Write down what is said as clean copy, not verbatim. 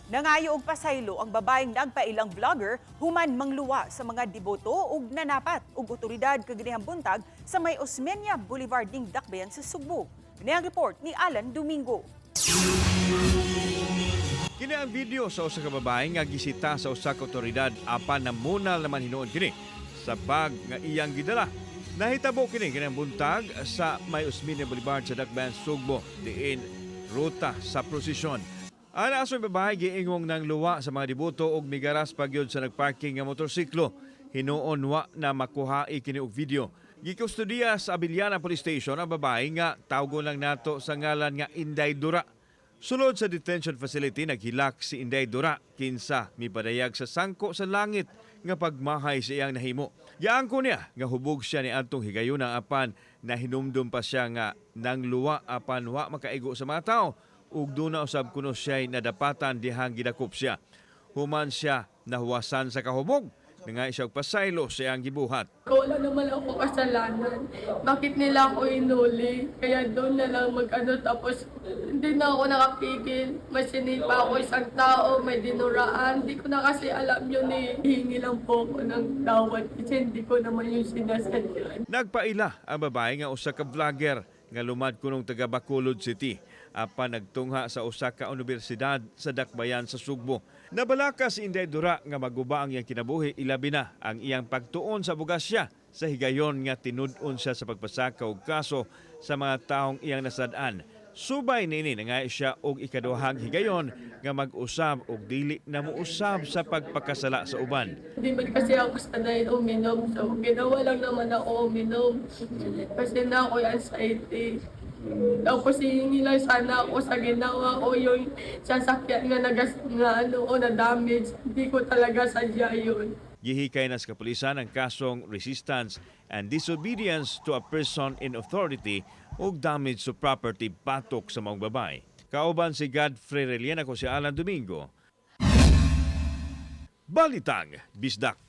Nangayo og pasaylo ang babaeng nagpailang vlogger human mangluwa sa mga deboto ug nanapat og otoridad kaganihang buntag sa may Osmeña Boulevard ning Dakbayan sa Sugbo. Kini ang report ni Alan Domingo. Kini ang video sa usa ka babae nga gisita sa usa ka otoridad apan namunal naman hinuon kini sa bag nga iyang gidala. Nahitabo kini kanang buntag sa may Osmeña Boulevard sa Dakbayan, Sugbo, diin ruta sa prosesyon. Ang asoy babae giingong nang luwa sa mga deboto og migaras pagyud sa nagparking nga motorsiklo. Hinuon wa na makuha kini og video. Gikustodiya sa Abellana Police Station ang babae nga tawgon lang nato sa ngalan nga Inday Dura. Sulod sa detention facility, naghilak si Inday Dura kinsa mipadayag sa sangko sa langit nga pagmahay sa iyang nahimo. Giangko niya nga hubog siya ni adtong higayuna apan nahinumdum pa siya nga nangluwa apan wa makaigo sa mga tao ug duna usab kuno siya'y nadapatan dihang gidakop siya. Human siya nahuwasan sa kahubog, nangay siya og pasaylo sa iyang gibuhat. Wala naman ako kasalanan. Bakit nila ako inuli? Kaya doon na lang mag-ano, tapos hindi na ako nakapigil. May sinipa ako isang tao, may dinuraan. Hindi ko na kasi alam yun eh. Hingi lang po ako ng tawad kasi hindi ko naman yung sinasadya. Nagpaila ang babae nga usa ka vlogger nga lumad kunong taga Bacolod City apan nagtungha sa usa ka universidad sa Dakbayan sa Sugbo. Nabalaka si Inday Dura nga maguba ang iyang kinabuhi, ilabi na ang iyang pagtuon sa abogasya sa higayon nga tinud-on siya sa pagpasaka og kaso sa mga taong iyang nasad-an. Subay niini, nangay siya og ikaduhang higayon nga mag-usab og dili na mousab sa pagpakasala sa uban. Hindi man kasi ako sanay uminom. So, ginawa lang naman ako uminom. Kasi na ako yung anxiety. Tapos hihingi lang sana ako sa ginawa ko, yung sasakyan nga nagas, nga ano ko na damage. Hindi ko talaga sadya yun. Gihikay na sa kapulisan ang kasong resistance and disobedience to a person in authority ug damage to property batok sa maong babae. Kauban si Godfrey Relian, ako si Alan Domingo. Balitang Bisdak.